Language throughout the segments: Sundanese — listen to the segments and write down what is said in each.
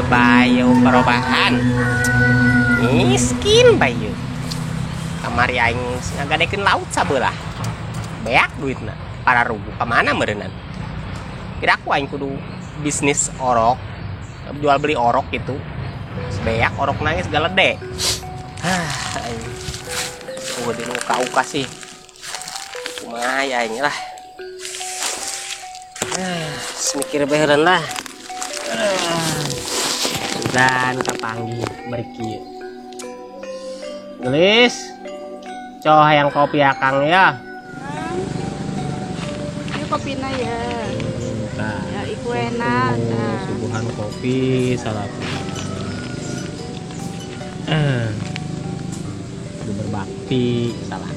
Kieu bae perubahan. Miskin bae ieu. Kamari aing ngagadekeun laut sabelah. Beak duitna, para rubuh ka mana meureunnan. Kira aku aing kudu bisnis orok, jual beli orok gitu. Beak orok nangis galede. Hah, aing. Oh, di uka-uka sih. Kumaha ya aing lah. Mikir bae lah. Dan kapanggih bari kieu. Gelis. Coh yang kopi akang ya. Ini kopina ya. Nah, Ya iku enak. Nah. Suguhan kopi salah. Udah berbakti salah.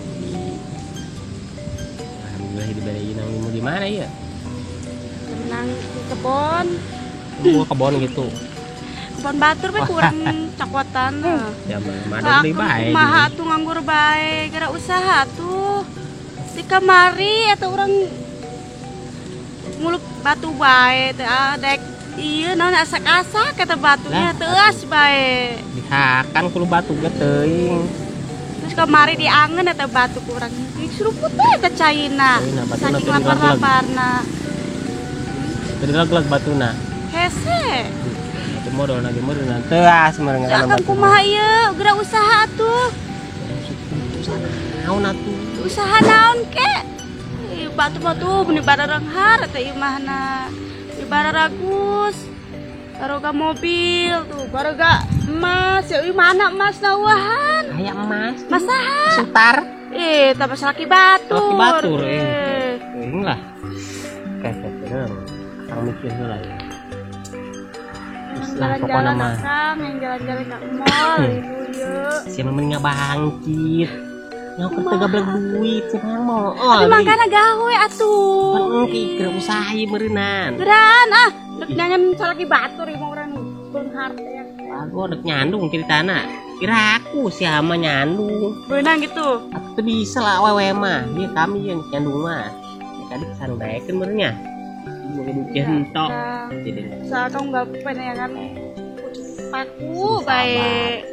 Alhamdulillah diberi nang di mana ya? Menang di kebon. Gua kebon gitu. Kebon batur we kurang cakwatan. Ya mah ada beli bae. Kumaha tuh nganggur bae, gara usaha tuh. Di kamari atau orang ngulup batu bae teh dek ieu naon asak-asak kata batunya teuas bae. Dihakan kulo batu ge teuing. Terus kamari diangen eta batu kurang. Diseruput teh ka caina. Saking lapar-laparna. Teu batuna. Hese. Batu modal lagi meureun teuas meureun kana batu. Kumaha ieu geura usaha atuh. Usaha naon atuh? Usaha naon ke? Batu batu meni bararenghar teh imahna. Di bararagus. Baroga mobil tuh, baroga emas. Ya mana emas nawahan? Aya emas. Masaha? Sutar. Tambah salaki batur. Salaki batur Teuing lah. Kayak akang mikir heula ya. Lah pokona mah. Yang jalan-jalan ka mall ibu ieu. Sia mah mending bangkit. Nyaho teu gablek duit sia mah. Tapi mangkana gawe atuh. Pan engke keur usaha ieu meureunnan. Geran ah, dek nyangan salaki batur ieu mah urang beunghar teh. Wah, dek nyandung ceritana. Kira aku sia mah nyandung. Beunang gitu. Atuh teu bisa lah awewe mah. Ieu kami yang nyandung mah. Tadi pesan daekeun meureun nya. Gentok. Jadi usaha kamu nggak pengen kan paku baik.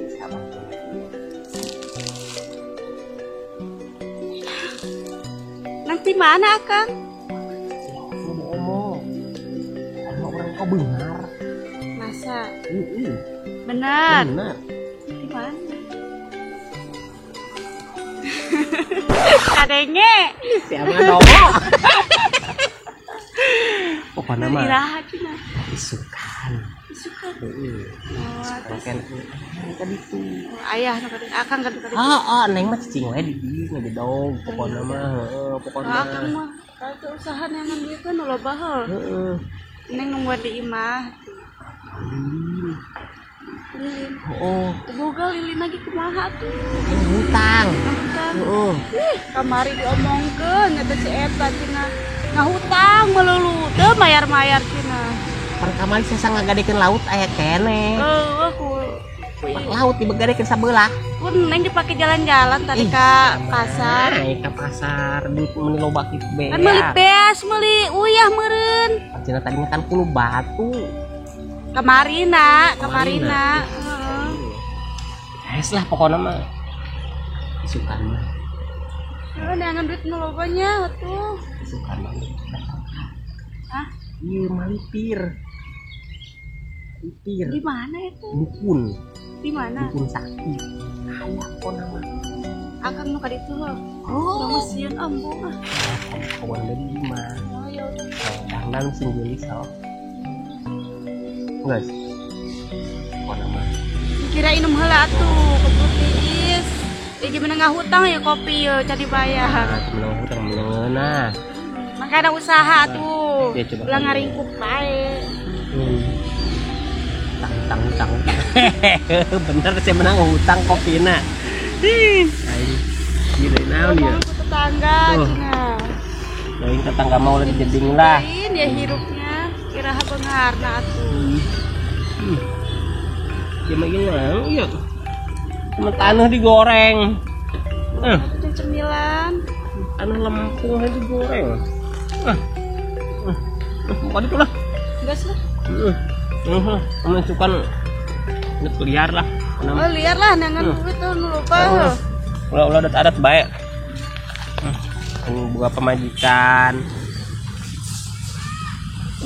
Nanti mana akang? Mau omong. Karena orang kau benar. Masa? Benar. Benar. Di mana? Kadenge. Siapa dongo? Pokoknya mah isukan. Isukan. Oh, kan tadi tuh. Ayah nu kadi akang kan tadi. Heeh, neng mah cicing wae di dieu ngedong pokokna mah, heeh, pokokna. Akang mah kalau usaha neangan duit kan loba heuh. Heeh. Neng nungguan di imah. Lilin. Lilin. Oh. Boga lilin lagi kumaha tuh? Hutang. Hutang. Heeh. Ih, kamari diomongkeun eta si eta cenah. Ngahutang melulu, teu mayar-mayar cenah. Pan kamari sesa ngagadekeun laut aya keneh. Heueuh ku. Laut dibegadekeun sabelah. Pun neng dipake jalan-jalan tadi ka pasar. Naik ka pasar duit meuni loba kitu beas. Kan meuli beas, meuli uyah meureun. Cenah tadinya kan kulo batu. Kamarina, kamarina. Heeh. Geus lah pokona mah. Isukan mah. Heeh, neangan duit nu loba nya atuh. Isukan mah. Hah? Ieu malipir. Lipir. Di mana itu? Dukun. Di mana? Dukun sakti. Aya pokona mah. Akang nu ka ditu heuh. Oh, urang sieun embung ah. Kawan di imah. Oh, ya udah. Dangdang sing geulis sok. Geus. Pokona mah. Kira inum heula atuh, keburu tiis. Gimana ngahutang ya kopi ya jadi bayar. Nah, menang hutang menang. Makanya usaha tuh. Ya, coba. Ulah ngaringkuk bae. Hutang hutang hutang. Bener saya menang hutang kopina. Ih, gila naon ya. Tetangga cenah. Lain tetangga mau lagi jeding lah. Lain ya hirupnya kira beungharna atuh. Ya mah ieu iya. Cuma tanah digoreng. Cemilan. Tanah lempung aja digoreng. Bukan itu lah. Gas lah. Memasukkan liar lah. Oh, liar lah nangan duit tuh nu lupa. Ulah-ulah adat-adat baik. Anu boga pamajikan.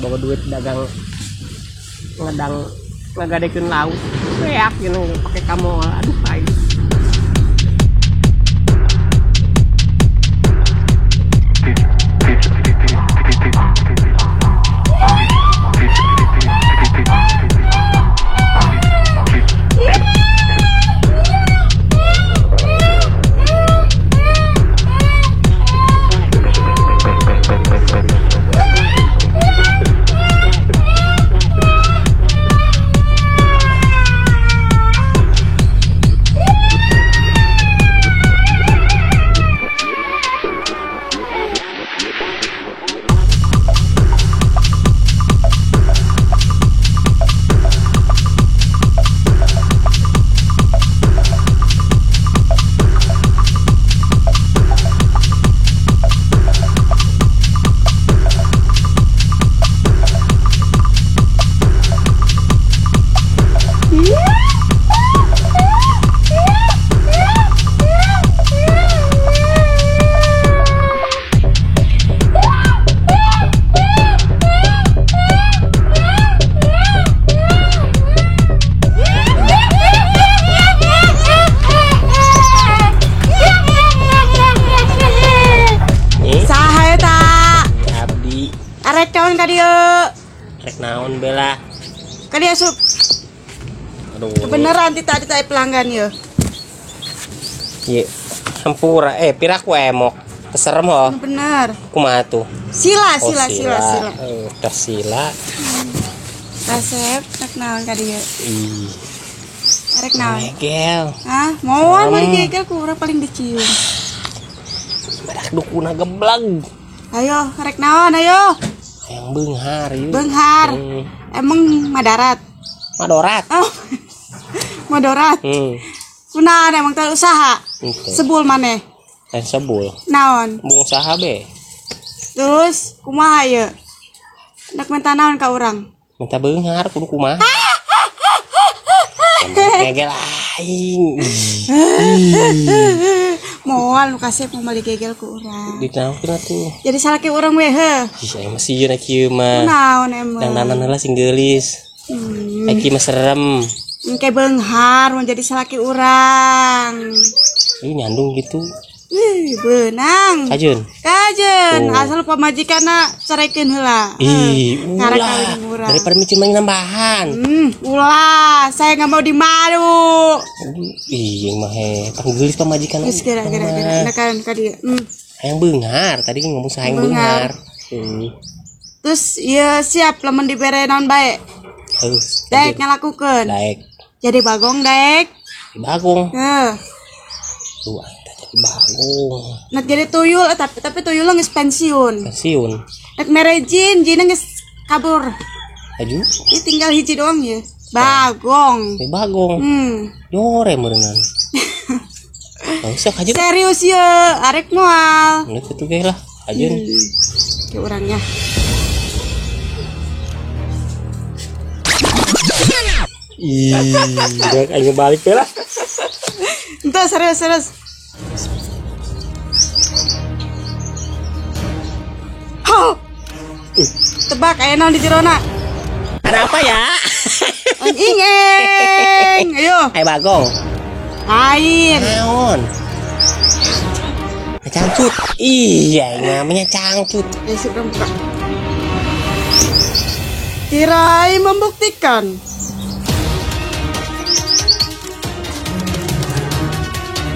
Boga duit dagang ngedang ngagadekeun laut. Beak gitu pakai kamol. Aduh aing. Rek naon bela? Ka dieu sup. Aduh. Kebenaran ti tadi teh pelanggan ye. Ye. Hampura piraku emok. Keserem ho. Bener. Kumaha tuh? Sila sila sila sila. Teh sila. Resep rek naon ka dieu? Ih. Rek naon? Gegel. Hah, moal mah gegel ku urang paling dicium. Badak dukuna geblag. Ayo, rek naon ayo. Yang beunghar ieu. Beunghar. Emang madarat. Madorat. Oh. Madorat. Kunaon emang teh usaha? Sebul maneh. Lain sebul. Naon? Bung usaha be. Terus kumaha ieu? Nek minta naon ka urang? Minta beunghar kudu kumaha? Gegel aing. Moal nu kasep mau meuli gegel ku urang. Dinaonkeun atuh. Jadi salaki urang we heuh. Ih, aing mah sieun kieu mah. Naon emang? Dangdanan heula sing geulis. Aki mah serem. Engke beunghar mun jadi salaki urang. Ih, nyandung gitu. Ih, beunang. Kajeun. Kajeun, asal pamajikanna carekeun heula. Ih, ulah. Daripada micin main nambahan. Ulah, saya enggak mau dimadu. Ih, yang mah hebat geulis pamajikan. Geus geura-geura kan ka dieu. Hayang beunghar, tadi kan ngomong hayang beunghar. Terus ieu siap lamun dibere naon bae? Heuh. Daek ngalakukeun. Daek. Jadi bagong daek. Bagong. Heuh. Duh, jadi bagong. Nek jadi tuyul tapi tuyul geus pensiun. Pensiun. Nek mere jin, jinna geus kabur. Aju. Ini tinggal hiji doang ya. Bagong. Bagong. Jore meureunnan. Enggak usah kajeun. Serius ya, arek moal. Geus kitu ge lah, kajeun. Ke urangnya. Ih, rek aing balik teh lah. Entar serius serius. Ho. Tebak aya naon di jerona? Ada apa ya? Ing-ing. Ayo. Ayo bagong. Lain. Naon? Cangcut. Iya, namanya cangcut. Ya sudah buka. Tirai membuktikan.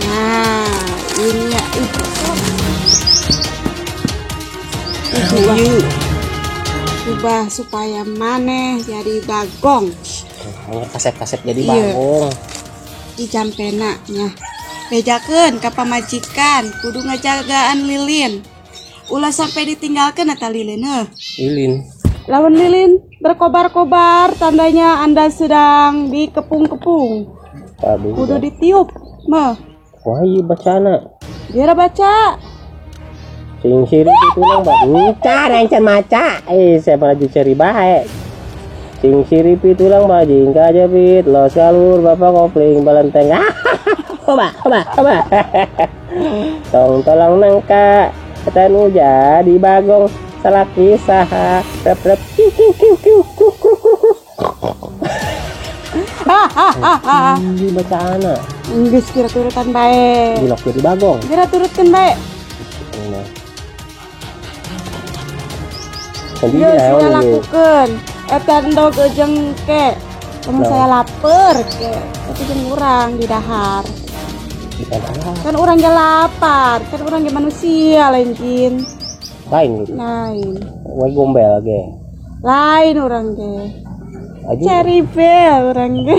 Nah, ini ya itu. Ubah supaya maneh jadi bagong. Kasep-kasep jadi bagong. Di jampena nya. Bejakeun ka pamajikan, kudu ngajagaan lilin. Ulah sampai ditinggalkeun eta lilin heuh. Lilin. Lawan lilin berkobar-kobar tandanya Anda sedang dikepung-kepung. Aduh. Kudu ditiup, mah. Wah, ieu bacana. Dia baca. Sing siri itu nang baca, can maca. Saya lagi cari bae. Sing siripi tulang bajing kajepit los kalur bapak kopling balenteng. Oba oba oba. Tong tolong nangka ketanu jadi bagong salaki saha rep rep kiu kiu kiu kiu kru kru kru kru. Ini bacaana. Geus kira turutan bae. Dilok jadi bagong. Kira turutkeun bae. Iya, saya lakukan. Eta endog jeung ke. Temen saya lapar ke. Tapi jeung urang di dahar. Kan urang ge lapar, kan urang ge manusia lain jin. Lain gitu. Lain. We gombel ge. Lain urang ge. Cherry bell urang ge.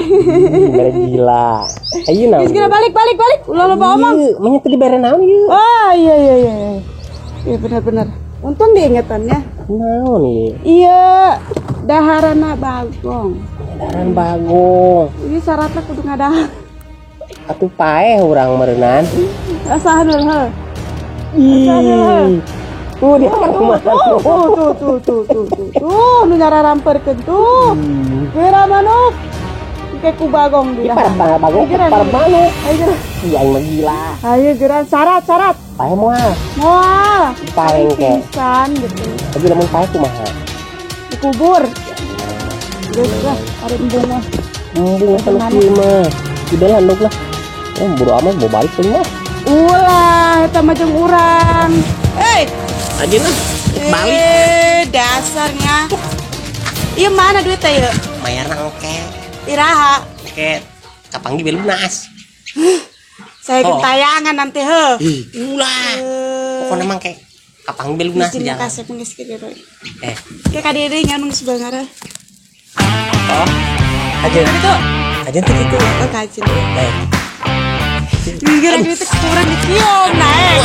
Mere gila. Ayeuna. Geus geura balik balik balik. Ulah loba omong. Manya teu dibere naon ieu? Oh iya iya iya. Iya benar-benar. Untung diingetannya. Naon ieu? Iya, daharana bagong. Daharan bagong. Ini syaratnya kudu ngadahar. Atuh paeh urang meureunnan. Asahan heuh. Ih. Tuh dia kumaha tuh tuh tuh tuh tuh tuh. Tuh nu nyararamperkeun tuh. Geura manuk. Ke ku bagong di dahar. Parah bagong, parah manuk. Ayo geura. Ih aing mah gila. Ayo geura syarat syarat. Paeh moal. Moal. Paeh ke. Pisan gitu. Tapi lamun paeh kumaha? Dikubur. Geus lah, ari embung mah. Embung asa nu kieu mah. Udah lah endog lah. Oh, bodo amat mau balik teuing mah. Ulah, eta mah jeung urang. Hei, ajeun lah. Balik. Dasarnya. Ieu mana duit teh ieu? Mayarna engke. Iraha. Engke kapanggih be lunas. Saya gentayangan nanti heuh. Ih, ulah. Pokona mah engke kapanggih be lunas di jalan. Kasep geus kieu. Ke ka dieu deui ngan geus beungar. Oh. Ajeun. Kitu. Ajeun teh kitu. Oh, ka ajeun. Gara duit kurang dikion naik.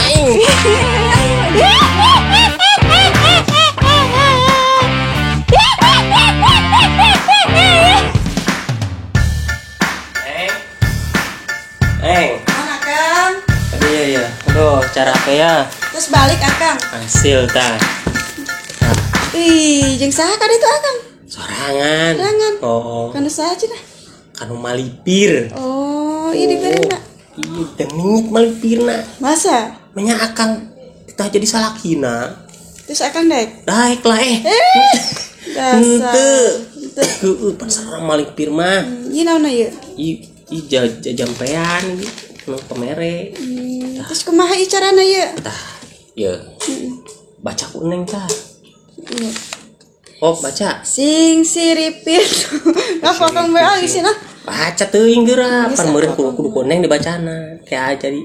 Neng. Mana Kang? Aduh iya iya. Aduh cara apa ya? Terus balik Akang. Hasil ta. Ih, jeung saha kan itu Akang? Sorangan. Sorangan. Oh. Kanu saha cenah? Kanu malipir. Oh, iya dibere na. Iya, demit malipirna. Masa? Menya Akang kita jadi salakina. Terus Akang daek? Daek lah eh. Dasar. Henteu. Heueuh, pasar malipir mah. Ieu naon ieu? Ieu jampean gitu, nu pemere. Terus kumaha ieu carana ieu? Tah, ieu. Baca ku neng tah. Iya. Oh, baca. Sing siripit. Apa Kang bae isina? Baca teuing geura, pan meureun kudu ku neng dibacana. Kayak jadi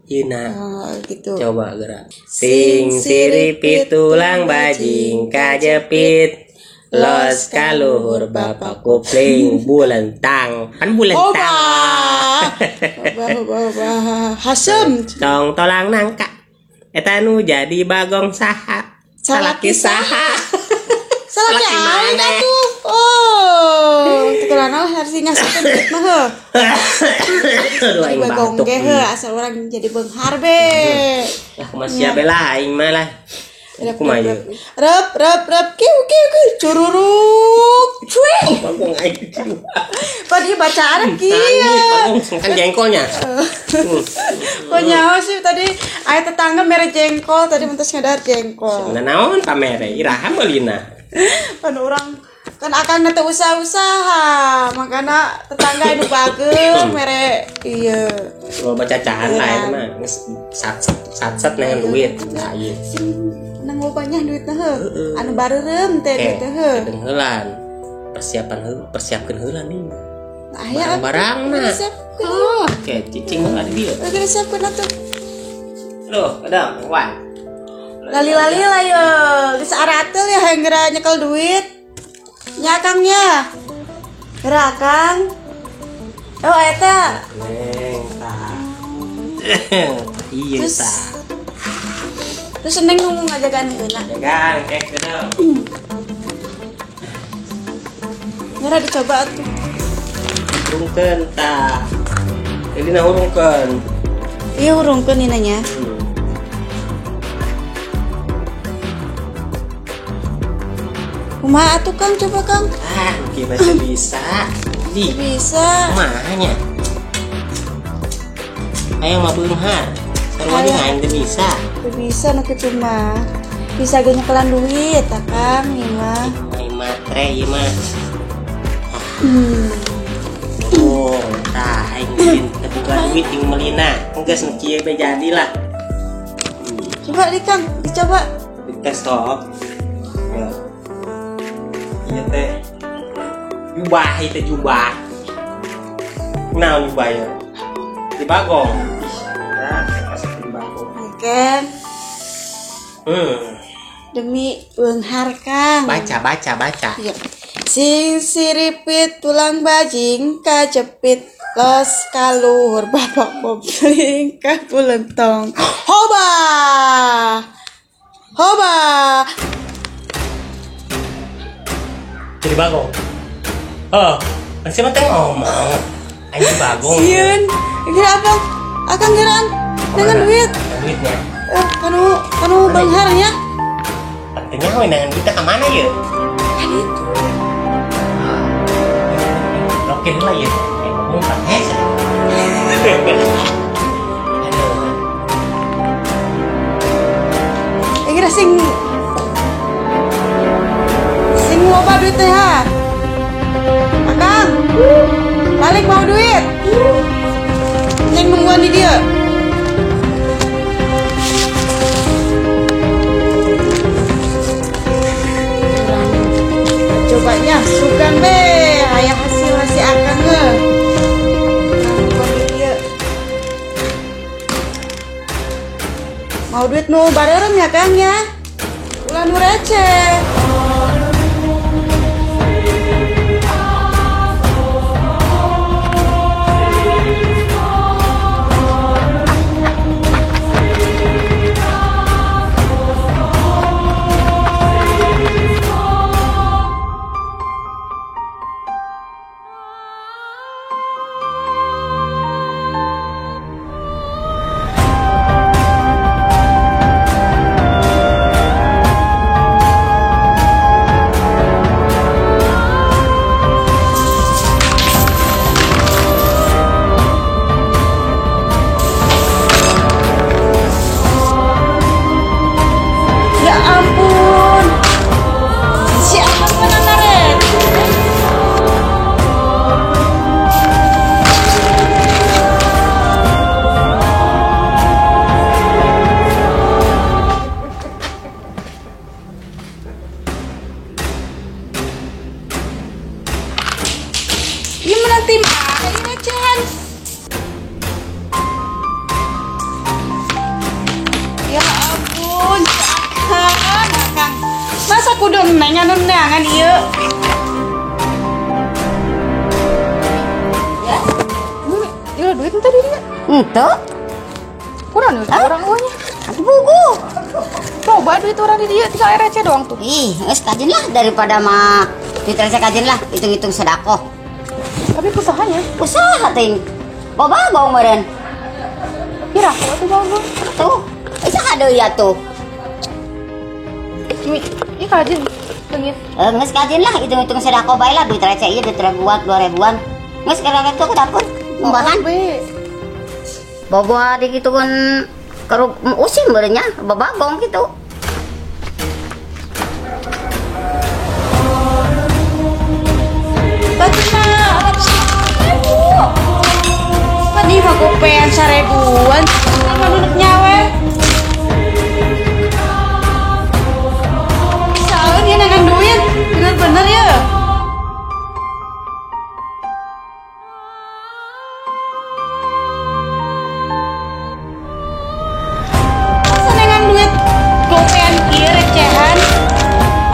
yeuna. Oh, gitu. Coba geura. Sing siripit tulang bajing kajepit. Los kaluhur bapak kupling bulentang. Kan bulentang. Oba, oba, oba. Hasem. Tong tolang nangka. Eta nu jadi bagong saha. Salaki saha. Salaki aing atuh. Oh, tekelana harus ngasihkeun duit mah heuh. Aduh aing bagong batuk. ge heuh asal urang jadi beunghar be. Lah kumaha siap lah aing mah lah. Kumaha ieu? Rep rep rep kiu kiu kiu cururuk cuy. Bagong aing. Pan ieu bacaan kieu. Bagong kan jengkolnya. Kok nyaho sih tadi aya tetangga mere jengkol tadi mentos ngadar jengkol. Nah naon pamere iraha meulina. Pan urang kan akang teu usaha-usaha makana tetangga anu bageur mere ieu. Lo bacacahan lah eta mah geus sat-sat nengan duit. Nah ieu. Sing nang lobanya duitna heuh. Anu bareureum teh duit teh heuh. Kadang heulan. Persiapan heuh, persiapkeun heula nih. Aya barang-barangna. Persiapkeun. Oke, cicing heula di dieu. Geus siapkeun atuh. Aduh, kadang wah. Lali-lali lah yo, geus arateul ya hayang geura nyekel duit. Nya Akang nya. Geura Akang. Oh eta. Neng tah. Iya tah. Terus neng nu ngajagaan heula. Jagaan kek geudang. Geura dicoba atuh. Hurungkeun tah. Jadi na hurungkeun. Iya hurungkeun ieu nya. Kumaha atuh Kang coba Kang? Ah, gimana bisa? Di. Bisa. Kumaha nya? Hayang mah beunghar. Sarua jeung aing teu bisa. Teu bisa nu kitu mah. Bisa ge nyekelan duit tah Kang ieu mah. Aing matre ieu mah. Oh, tah aing teu boga duit jeung meulina. Geus nu kieu bae jadilah. Coba di Kang, dicoba. Dites sok. Ya. Ieu teh jubah ieu teh jubah. Naon jubah ieu? Di Bagong. Nah, kasih di Bagong. Oke. Demi beunghar Kang. Baca, baca, baca. Iya. Sing siripit tulang bajing kajepit los kaluhur bapak bobling kabulentong. Hoba! Hoba! Jadi Bagong. Oh, masih mah teh ngomong. Aing Bagong. Sieun. Kira apa? Akang kiraan dengan duit. Duitnya. Kanu beunghar nya. Pentingnya we dengan duitnya ka mana ieu? Kan itu. Oke lah ieu. Ngomong kan hese. Aduh. Kira sing loba duit teh ha. Akang. Balik mau duit. Neng nungguan di dia. Cobanya sugan be, aya hasil hasil akang ge. Nungguan di dia. Mau duit nu bareureum ya Kang ya. Ulah nu receh. Ya ampun, Akang, Akang. Masa kudu neng anu neangan ieu? Ya. Ieu duit teh di dieu. Henteu. Kurang duit urang eueuh. Atuh buku. Coba duit urang di dieu tinggal receh doang tuh. Ih, geus kajen lah daripada mah duit receh kajen lah, hitung-hitung sedekah. Tapi usahanya? Usaha ting. Babagong meureun. Kira aku atuh bagong. Tuh. Saha deui atuh? Ih kajen leungit. Geus kajen lah hitung-hitung sedekah bae lah duit receh ieu duit ribuan, 2 ribuan. Geus kira ke dapur. Umbahan. Boboa digitukeun keruk usim meureun nya, babagong kitu. Batina 100.000. Pan ieu mah gopean 1.000-an. Manunuk nyawe. Saeun ieu nangan duit, bener-bener ya. Masa nengan duit gopean kieu recehan?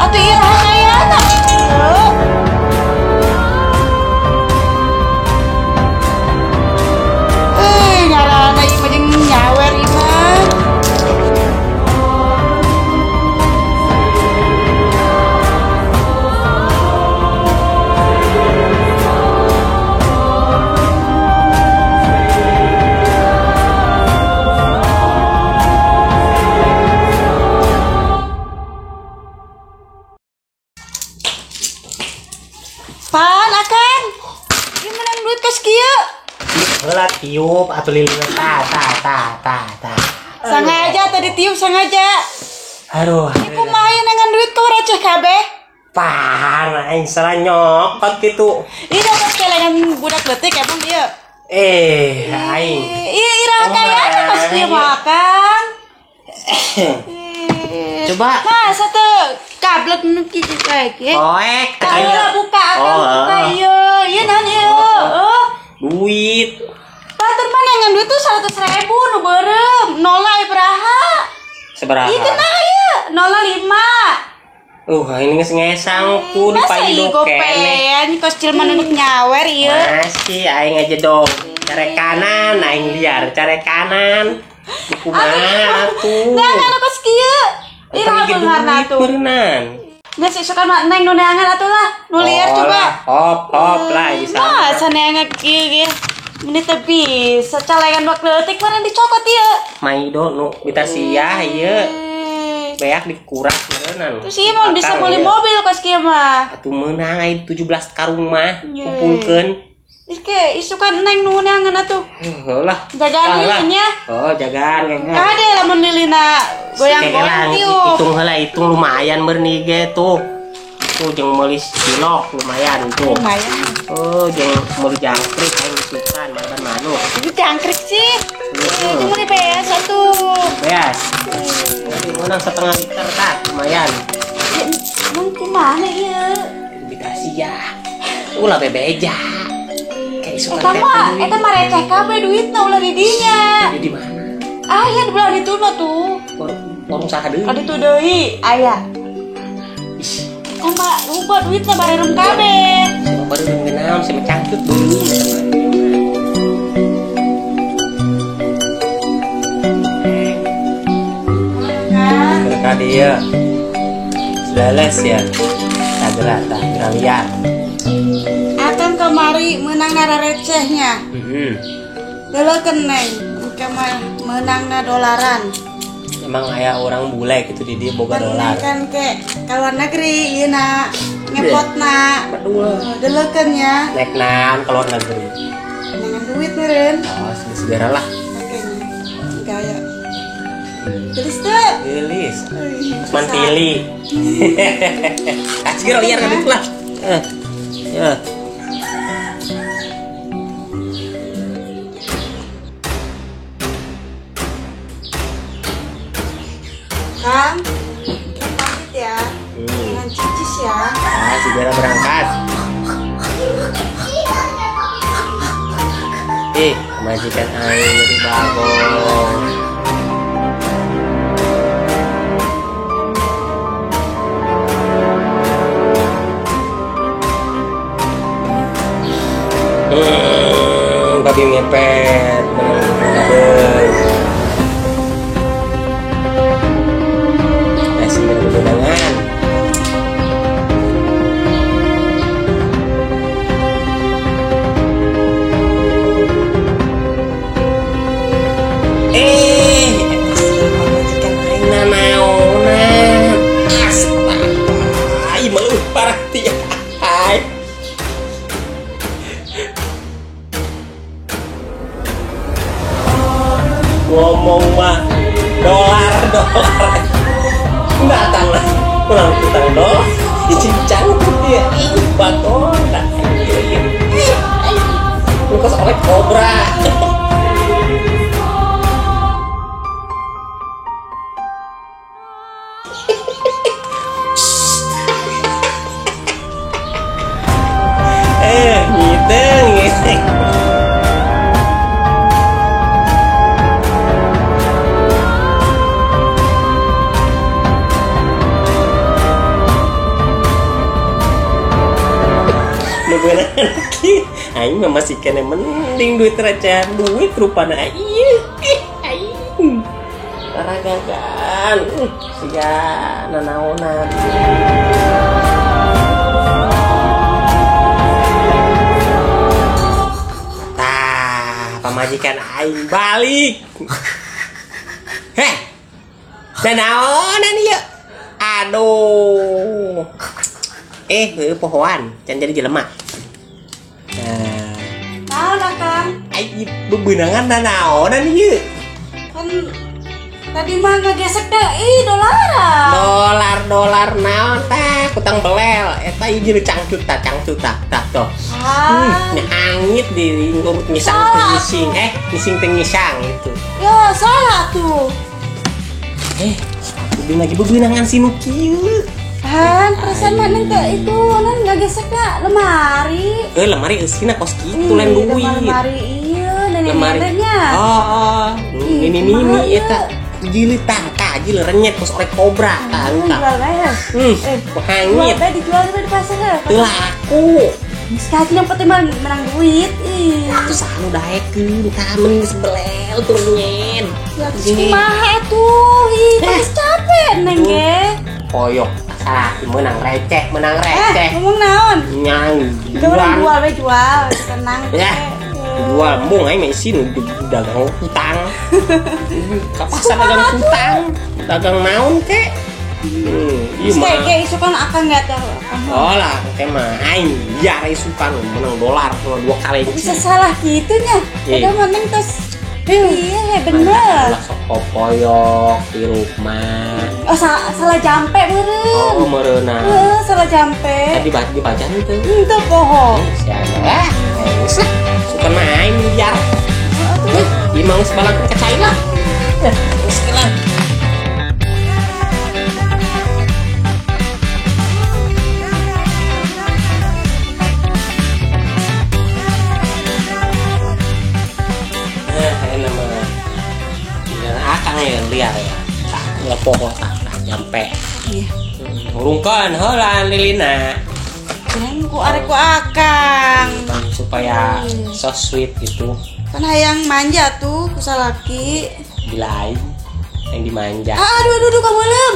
Atuh ieu rahayana. Ngarana ieu mah jeung Pan akang. Ieu menang duit kos kieu. Heula tiup atuh lilin ta ta ta ta ta. Sengaja tadi tiup sengaja. Aduh. Ieu kumaha dengan duit kau receh kabeh? Pan aing salah nyokot kitu. Ieu dapat kelengan budak leutik emang ieu. Eh, aing. Ieu iraha kayana kos kieu mah akang. Coba. Masa tuh kablek nu kieu kayak kieu. Poek. Heula buka akang buka ieu. Ieu naon ieu? Oh. Duit. Batur mah nengan duit tuh 100.000 nu beureum, nolak beraha. Sabaraha? Ieu kenah ieu, 05. Ini geus ngesang tuh di paido keneh. Kos jelema nu nyawer ieu. Masih aing aja dong. Care kanan aing liar, care kanan. Di kumaha atuh. Nah, anu kos kieu. Iraha beungarna atuh. Geus isukan mah neng nu neangan atuh lah, nu liar coba. Hop hop lah bisa. Masa neangan kieu ge. Ini teu bisa calengan budak leutik mana dicokot ieu. Maido nu bitasiah ieu. Beak dikuras meureunnan. Terus ieu mah bisa beli mobil kos kieu mah. Atuh meunang aya 17 karung mah kumpulkeun. Ih ke isukan neng nu neangan atuh. Heuh lah. Jagaan lilinnya. Oh, jagaan kayaknya. Kade lamun lilina goyang-goyang tiup. Hitung heula hitung lumayan meurni ge tuh. Tuh jeung meuli cilok lumayan tuh. Lumayan. Oh, jeung meuli jangkrik aing isukan marban manuk. Itu jangkrik sih. Itu meuli beas atuh. Beas. Menang setengah liter tah, lumayan. Emang kumaha ieu? Dikasih ya. Ulah bebeja. Kayak isukan teh. Eta mah receh kabeh duitna ulah di dinya. Di mana? Aya di belah ditu mah tuh. Warung saha deui? Ka ditu deui aya. Ih. Eta mah lupa duitna bareureum kabeh. Siapa bareureum genaon si mencangcut dulu. Tadi ya sudah les ya tak tak liar akang kemari menang nara recehnya Deleukeun neng engke menangna dolaran. Emang aya orang bule gitu di dia boga dolar kan ke keluar negeri ieu na ngepotna deleukeun nya nek naon keluar negeri dengan duit meureun. Oh segera lah gaya. Gelis tuh. Gelis. Mantili. Kasih liar kan itu lah. Ya. Kang, kita pamit ya. Jangan cicis ya. Ah, segera berangkat. Majikan aing jadi bagong. Babi ngepet, menang. Siapa majikan aing nanaonan? Astaga, ih malu parah tiai. Ngomong mah dolar dolar datang lah pulang utang dolar cincang ya baton dah lukas oleh kobra. Ngiteng aing mah masih kene mending duit recehan duit rupana ieu aing paragagan siga nanaonan. Tah pamajikan aing balik. Heh nanaonan ieu aduh pohoan can jadi jelema. Naon Akang? Ai bebeunangan naonan ieu? Kan tadi mah ngagesek teh ih dolar. Dolar naon tah kutang belel eta ieu jeung cangcut tah toh. Angit di ngisang teu ngising ngising teu ngisang gitu. Ya salah tuh. Udah lagi bebeunangan si nu kieu. Kan perasaan mah neng teh itu nan ngagesek na lemari. Lemari eusina kos kitu lain duit. Lemari ieu nenek-neneknya. Oh, nini-nini eta. Jili tah jili renyet kos orek kobra tah. Jual bae. Hangit. Jual bae dijual di pasar heuh. Teu laku. Sekali yang penting mah menang duit. Ih. Atuh saha nu daekeun tah mending geus belel tuh nyen. Ya kumaha atuh. Ih, geus capek neng ge. Koyok salah menang receh. Ngomong naon? Nyang. Jual bae jual, tenang. Ya. Jual embung aing mah isin dagang hutang. Ka pasar dagang hutang, dagang naon kek. Ieu mah. Kayak isukan akang enggak tahu. Oh lah, teh mah aing biar isukan menang dolar dua kali. Bisa salah gitu nya. Udah menang terus. Iya, bener. Ulah sok kopoyok tirup mah. Oh, salah jampe meureun. Oh, meureunna. Heeh, salah jampe. Tadi dibaca henteu. Henteu poho. Sia geus lah. Suka mah aing biar. Ieu mah geus balangkeun ka cai lah. Geus lah. Ya liar ya tak ngepoho tak nyampe iya urungkeun heula lilina jangan ku arek ku akang supaya so sweet gitu kan hayang manja tuh ku salaki bila aing yang dimanja aduh aduh kamu lem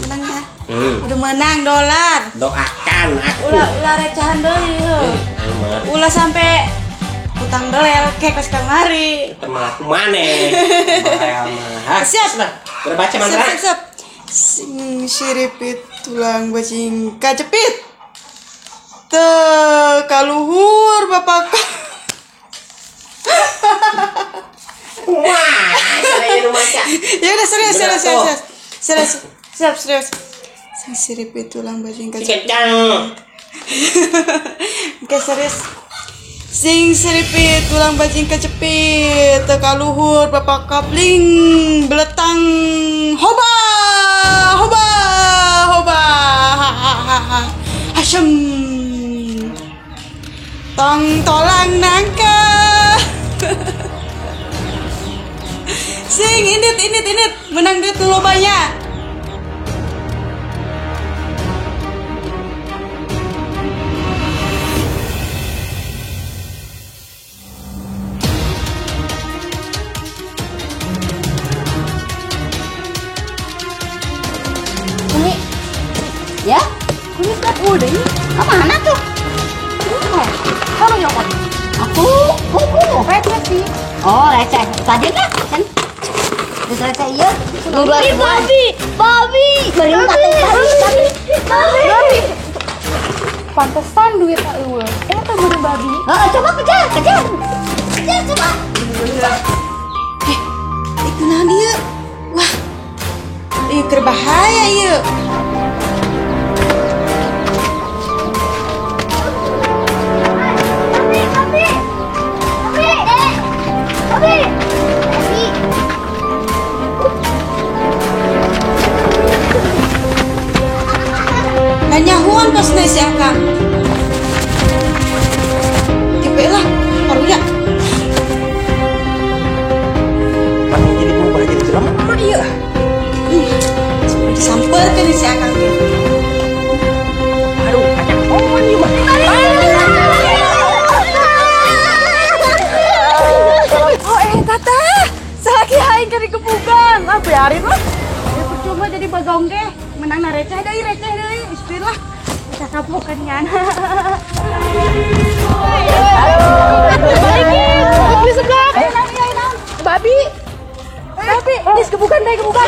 menang ya udah menang dolar doakan aku ulah recehan deui ulah sampai utang belel kek pas kamari. Malah aku maneh. Siap. Udah baca mantra. Siap. Sing siripit tulang bacing kacepit. Te kaluhur bapak. Wah, ya udah serius. Siap serius. Sing siripit tulang bacing kacepit. Oke serius. Sing seripit tulang bajing kecepit tekaluhur bapak kapling beletang hoba hoba hoba ha ha ha ha hasem tong tolang nangka sing init menang duit lobanya. Ya? Kunyit kan udah ini. Kemana tuh? Kalau nyokot. Aku, receh sih. Oh, receh. Tadi lah, kan? Terus receh iya. Babi, babi. Babi. Pantesan duit tak eueuh. Eta beureum babi. Heeh, coba kejar. Kejar coba. Itu naon ieu? Wah. Ieu keur bahaya ieu. Kanyahuan pas na si akang. Kipe lah, karunya. Paling jadi berubah jadi jelema ieu. Disamperkeun si akang teh. Aduh, kanyahoan ieu mah. Oh, tata. Salaki aing keur dikebukan. Ah, biarin lah. Ya percuma jadi bagong ge. Menang na receh deui. Istri lah. Kita kapokan kan. Beli sebelah. Babi. Babi, geus gebukan bae gebukan.